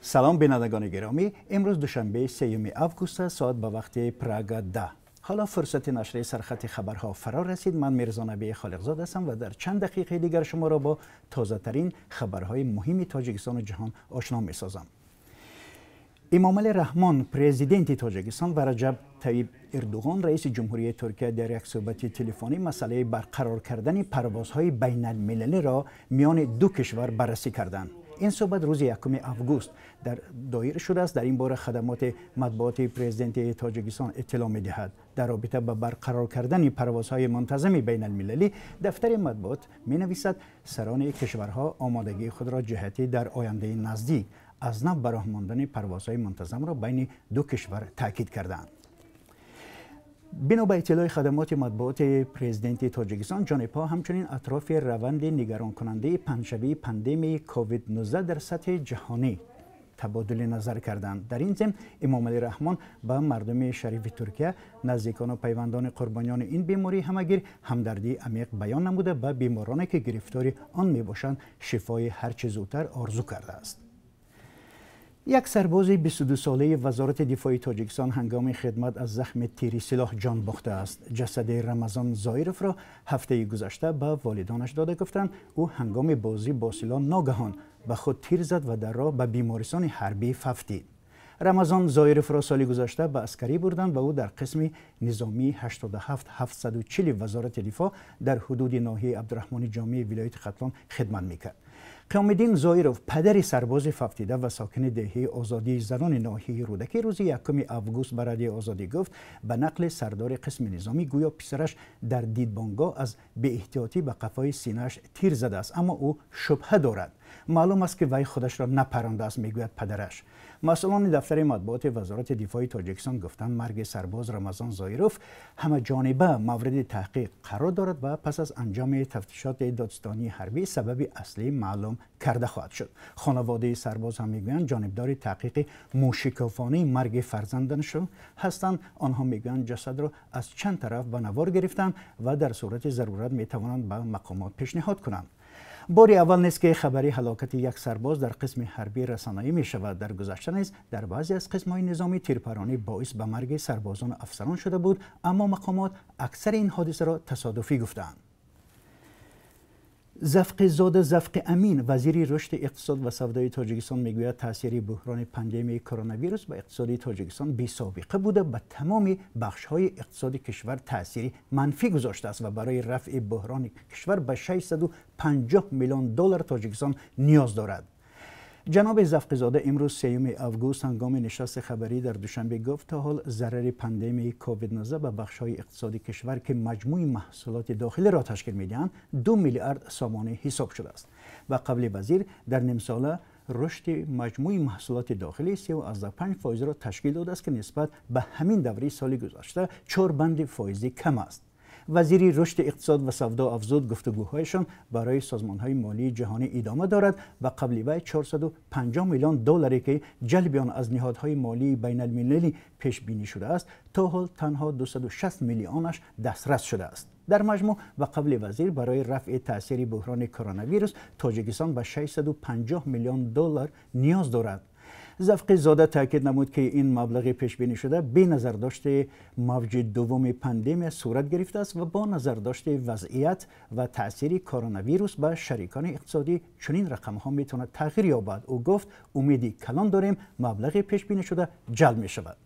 Салом, бинандагони гиромӣ. Имрӯз душанбе, 3 август аст, соат ба вақти Прага 10. Ҳоло фурсати нашри сархати хабарҳо фаро расид. Ман Мирзо Набӣ Холиқзод ҳастам ва дар чанд дақиқаи дигар шуморо бо тозатарин хабарҳои муҳими Тоҷикистону ҷаҳон ошно месозам. Эмомалӣ Раҳмон, президенти Тоҷикистон, ва Раҷаб Тайиб Эрдуғон, раиси ҷумҳурии Туркия, дар як суҳбати телефонӣ масъалаи барқарор кардани парвозҳои байналмилалиро миёни ду кишвар баррасӣ карданд. Ин суҳбат рӯзи 1 август дар доир шудааст. Дар ин бора хадамоти матбуоти президенти Тоҷикистон иттилоъ медиҳад. Дар робита ба барқарор кардани парвозҳои мунтазами байналмилалӣ дафтари матбуот менависад, сарони кишварҳо омодагии худро ҷиҳати дар ояндаи наздик аз нав ба роҳ мондани парвозҳои мунтазамро байни ду кишвар таъкид карданд. Бино ба иттилои хадамоти матбуоти президенти Тоҷикистон, ҷонибҳо ҳамчунин атрофи раванди нигаронкунандаи паҳншавии пандемияи COVID-19 дар сатҳи ҷаҳонӣ табодули назар карданд. Дар ин зимн Эмомалӣ Раҳмон ба мардуми шарифи Туркия, наздикону пайвандони қурбониёни ин бемории ҳамагир ҳамдардии амиқ баён намуда, ба бемороне ки гирифтори он мебошанд, шифои ҳарчи зудтар орзу кардааст. Як сарбози 22-солаи Вазорати дифои Тоҷикистон ҳангоми хидмат аз захми тири силоҳ ҷон бохтааст. Ҷасади Рамазон Зоировро ҳафтаи гузашта ба волидонаш дода гуфтанд, ӯ ҳангоми бозӣ бо силоҳ ногаҳон ба худ тир зад ва дар роҳ ба бемористони ҳарбӣ фавтид. Рамазон Зоировро соли гузашта ба аскарӣ бурданд ва ӯ дар қисми низомии 87740 Вазорати дифоъ дар ҳудуди ноҳияи Абдураҳмони Ҷомии вилояти Хатлон хидмат мекард. Қиёмиддин Зоиров, падари сарбози фавтида ва сокини деҳаи Озодии занони ноҳияи Рӯдакӣ, рӯзи 1 август ба Радиои Озодӣ гуфт, ба нақли сардори қисми низомӣ гӯё писараш дар дидбонгоҳ аз беэҳтиётӣ ба қафои синааш тир задааст, аммо ӯ шубҳа дорад. Маълум аст, ки вай худашро напарондааст, мегӯяд падараш. Масъулони дафтари матбуоти Вазорати дифои Тоҷикистон гуфтанд, марги сарбоз Рамазон Зоиров ҳамаҷониба мавриди таҳқиқ қарор дорад ва пас аз анҷоми тафтишоти додстонии ҳарбӣ сабаби аслӣ маълум карда хоҳад шуд. Хонаводаи сарбоз ҳам мегӯянд, ҷонибдори таҳқиқи мӯшикофонаи марги фарзандашон ҳастанд. Онҳо мегӯянд, ҷасадро аз чанд тараф ба навор гирифтанд ва дар сурати зарурат метавонанд ба мақомот пешниҳод кунанд. Бори аввал нест, ки хабари ҳалокати як сарбоз дар қисми ҳарбӣ расонаӣ мешавад. Дар гузашта низ дар баъзе аз қисмҳои низомӣ тирпаронӣ боис ба марги сарбозону афсарон шуда буд, аммо мақомот аксари ин ҳодисаро тасодуфӣ гуфтаанд. Завқизода Завқи Амин, вазири рушди иқтисод ва савдои Тоҷикистон, мегӯяд, таъсири буҳрони пандемияи коронавирус ба иқтисоди Тоҷикистон бесобиқа буда, ба тамоми бахшҳои иқтисоди кишвар таъсири манфӣ гузоштааст ва барои рафъи буҳрони кишвар ба 650 миллион доллар Тоҷикистон ниёз дорад. Ҷаноби Завқизода имрӯз, 3 август, ҳангоми нишасти хабарӣ дар Душанбе гуфт, то ҳол зарари пандемияи COVID-19 ба бахшҳои иқтисоди кишвар, ки маҷмӯи маҳсулоти дохилиро ташкил медиҳанд, 2 миллиард сомонӣ ҳисоб шудааст. Ба қавли вазир, дар нимсола рушди маҷмӯи маҳсулоти дохилӣ 3,5 фоизро ташкил додааст, ки нисбат ба ҳамин давраи соли гузашта 4 банди фоизӣ кам аст. Вазири рушди иқтисод ва савдо афзуд, гуфтугӯҳояшон барои созмонҳои молии ҷаҳонӣ идома дорад. Ба қавли вай, 450 миллион долларе, ки ҷалби он аз ниҳодҳои молии байналмилалӣ пешбинӣ шудааст, то ҳол танҳо 260 миллионаш дастрас шудааст. Дар маҷмӯъ, ба қавли вазир, барои рафъи таъсири буҳрони коронавирус Тоҷикистон ба 650 миллион доллар ниёз дорад. Завқизода таъкид намуд, ки ин маблағи пешбинӣ шуда бе назардошти мавҷи дуввуми пандемия сурат гирифтааст ва бо назардошти вазъият ва таъсири коронавирус ба шарикони иқтисодӣ чунин рақамҳо метавонад тағйир ёбад. Ӯ гуфт, умеди калон дорем, маблағи пешбинӣ шуда ҷалб мешавад.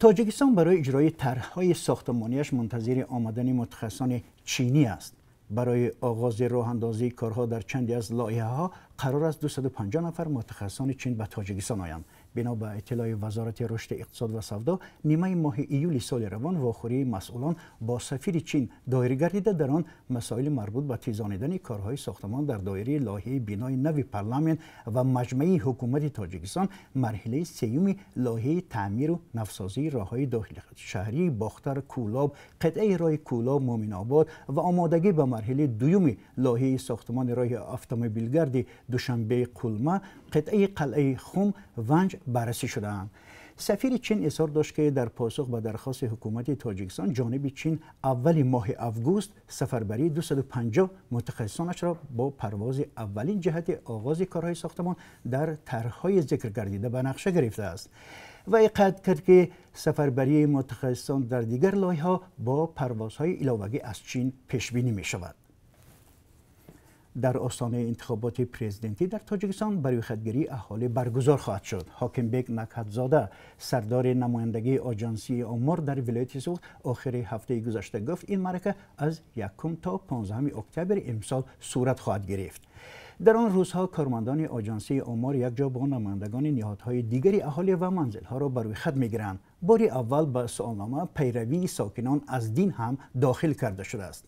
Тоҷикистон барои иҷрои тарҳҳои сохтмонияш мунтазири омадани мутахассисони чинӣ аст. Барои оғози роҳандозии корҳо дар чанде аз лоиҳаҳо қарор аст 250 нафар мутахассисони Чин ба Тоҷикистон оянд. Бино ба иттилои Вазорати рушди иқтисод ва савдо, нимаи моҳи июли соли равон вохӯрии масъулон бо сафири Чин доир гардида, дар он масоили марбут ба тезонидани корҳои сохтмон дар доираи лоиҳаи бинои нави парламент ва маҷмаи ҳукумати Тоҷикистон, марҳилаи сеюми лоиҳаи таъмиру навсозии роҳҳои дохилшаҳрии Бохтар, Кӯлоб, қитъаи роҳи Кӯлоб, Муъминобод ва омодагӣ ба марҳилаи дуюми лоиҳаи сохтмони роҳи автомобилгарди Душанбе Қулма, қитъаи қалъаи Хум, Ванҷ баррасӣ шудаанд. Сафири Чин изҳор дошт, ки дар посух ба дархости ҳукумати Тоҷикистон ҷониби Чин аввали моҳи август сафарбарии 250 мутахассисонашро бо парвози аввалин ҷиҳати оғози корҳои сохтамон дар тарҳҳои зикр гардида ба нақша гирифтааст. Ва қайд кард, ки сафарбарии мутахассисон дар дигар лоиҳаҳо бо парвозҳои иловагӣ аз Чин пешбинӣ мешавад. Дар остонаи интихоботи президентӣ дар Тоҷикистон барӯйхатгирии аҳолӣ баргузор хоҳад шуд. Ҳокимбек Накҳатзода, сардори намояндагии Оҷансии омор дар вилояти Суғд, охири ҳафтаи гузашта гуфт, ин маърака аз 1 то 15 октябри имсол сурат хоҳад гирифт. Дар он рӯзҳо кормандони Оҷансии омор якҷо бо намояндагони ниҳодҳои дигари аҳолӣ ва манзилҳоро ба рӯйхат мегиранд. Бори аввал ба суолнома пайравии сокинон аз дин ҳам дохил карда шудааст,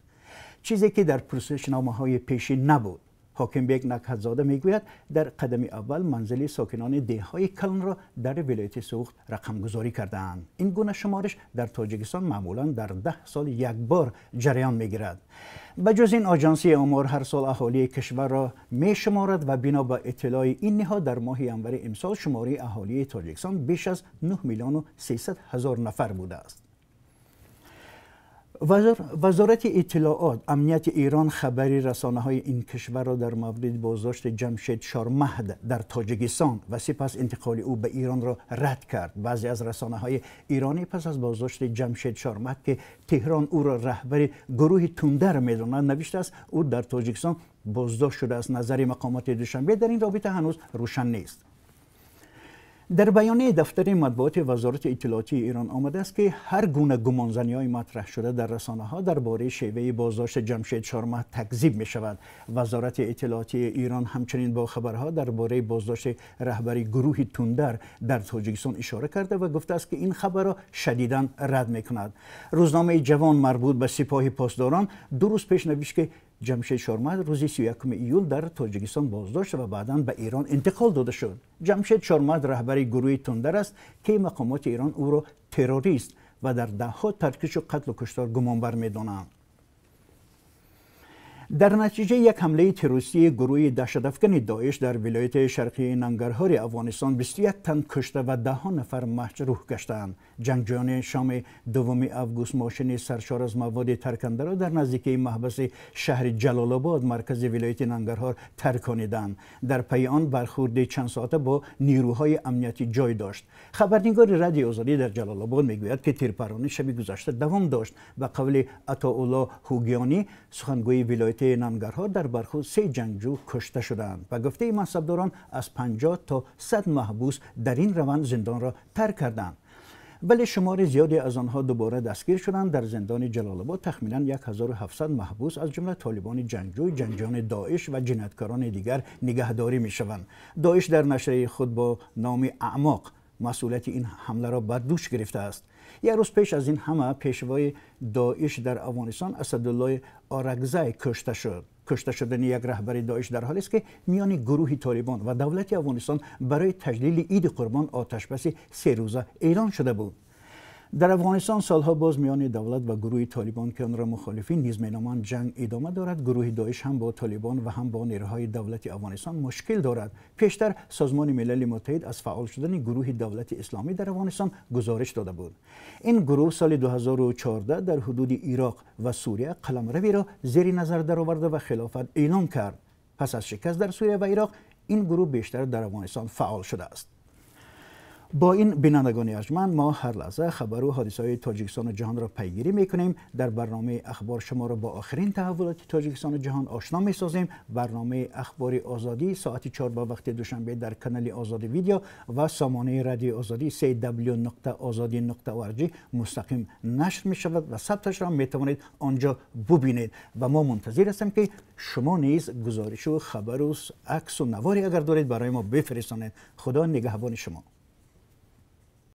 чизе ки дар пурсишномаҳои пешин набуд. Ҳокимбек Накҳатзода мегӯяд, дар қадами аввал манзили сокинони деҳҳои калонро дар вилояти Суғд рақамгузорӣ кардаанд. Ин гуна шумориш дар Тоҷикистон маъмулан дар 10 сол як бор ҷараён мегирад. Ба ҷуз ин, Оҷансии омор ҳар сол аҳолии кишварро мешуморад ва бино ба иттилои ин ниҳод дар моҳи январи имсол шумораи аҳолии Тоҷикистон беш аз 9 миллиону 300 ҳазор нафар будааст. Вазорати иттилоот амнияти Эрон хабари расонаҳои ин кишварро дар мавриди боздошти Ҷамшед Шормаҳд дар Тоҷикистон ва сипас интиқоли ӯ ба Эронро рад кард. Баъзе аз расонаҳои эронӣ пас аз боздошти Ҷамшед Шормаҳд, ки Теҳрон ӯро раҳбари гурӯҳи тундар медонад, навиштааст, ӯ дар Тоҷикистон боздошт шудааст. Назари мақомоти Душанбе дар ин робита ҳанӯз рӯшан нест. Дар баёнияи дафтари матбуоти Вазорати иттилоотии Эрон омадааст, ки ҳар гуна гумонзаниҳои матраҳ шуда дар расонаҳо дар бораи шеваи боздошти Ҷамшед Шормаҳд такзиб мешавад. Вазорати иттилоотии Эрон ҳамчунин бо хабарҳо дар бораи боздошти раҳбари гурӯҳи тундар дар Тоҷикистон ишора карда ва гуфтааст, ки ин хабарро шадидан рад мекунад. Рӯзномаи Ҷавон марбут ба Сипоҳи Посдорон 2 рӯз пеш навишт, ки Ҷамшед Шормаҳд рӯзи 31 июл дар Тоҷикистон боздошт ва баъдан ба Эрон интиқол дода шуд. Ҷамшед Шормаҳд раҳбари гурӯҳи тундар аст, ки мақомоти Эрон ӯро террорист ва дар даҳҳо таркишу қатлу куштор гумонбар медонанд. Дар натиҷаи як ҳамлаи террористии гурӯҳи даҳшатафкани Доиш дар вилояти шарқии Нангарҳори Афғонистон 21 тан кушта ва даҳҳо нафар маҷрӯҳ гаштаанд. Ҷангҷӯёни шоми 2 август мошини саршор аз маводи таркандаро дар наздикии маҳбаси шаҳри Ҷалолобод, маркази вилояти Нангарҳор, таркониданд. Дар пайи он бархӯрди чандсоата бо нирӯҳои амниятӣ ҷой дошт. Хабарнигори Радиои Озодӣ дар Ҷалолобод мегӯяд, ки тирпаронӣ шаби гузашта давом дошт. Ба қавли Атоулло Ҳугиёнӣ, сухангӯи вилояти Нангарҳор, дар бархӯрд 3 ҷангҷӯ кушта шуданд. Ба гуфтаи мансабдорон, аз 50 то 100 маҳбус дар ин раванд зиндонро тарк карданд, вале шумори зиёде аз онҳо дубора дастгир шуданд. Дар зиндони Ҷалолобод тахминан 1700 маҳбус, аз ҷумла толибони ҷангҷӯ, ҷангҷӯёни Доиш ва ҷинояткорони дигар нигаҳдорӣ мешаванд. Доиш дар нашрияи худ бо номи Аъмоқ масъулияти ин ҳамларо бар дӯш гирифтааст. Як рӯз пеш аз ин ҳама пешвои Доиш дар Афғонистон Асадуллои Оракзай кушта шуд. Кушта шудани як раҳбари Доиш дар ҳолест, ки миёни гурӯҳи Толибон ва давлати Афғонистон барои таҷлили Иди Қурбон оташбаси 3 рӯза эълон шуда буд. Дар Афғонистон солҳо боз миёни давлат ва гурӯҳи Толибон, ки онро мухолифин низ меноманд, ҷанг идома дорад. Гурӯҳи Доиш ҳам бо Толибон ва ҳам бо нерӯҳои давлати Афғонистон мушкил дорад. Пештар Созмони Милали Муттаҳид аз фаъол шудани гурӯҳи Давлати Исломӣ дар Афғонистон гузориш дода буд. Ин гурӯҳ соли 2014 дар ҳудуди Ироқ ва Сурия қаламравиро зери назар дароварда ва хилофат эълон кард. Пас аз шикаст дар Сурия ва Ироқ ин гурӯҳ бештар дар Афғонистон фаъол шудааст. Бо ин, бинандагони арҷманд, мо ҳар лаҳза хабару ҳодисаҳои Тоҷикистону ҷаҳонро пайгирӣ мекунем. Дар барномаи Ахбор шуморо бо охирин таҳаввулоти Тоҷикистону ҷаҳон ошно месозем. Барномаи Ахбори Озодӣ соати 4 ба вақти Душанбе дар канали Озодӣ Видео ва сомонаи Радиои Озодӣ cw.ozodi.org мустақим нашр мешавад ва сабташро метавонед онҷо бубинед. Ва мо мунтазир ҳастем, ки шумо низ гузоришу хабару аксу наворе агар доред, барои мо бифиристонед. Худо нигаҳбони шумо.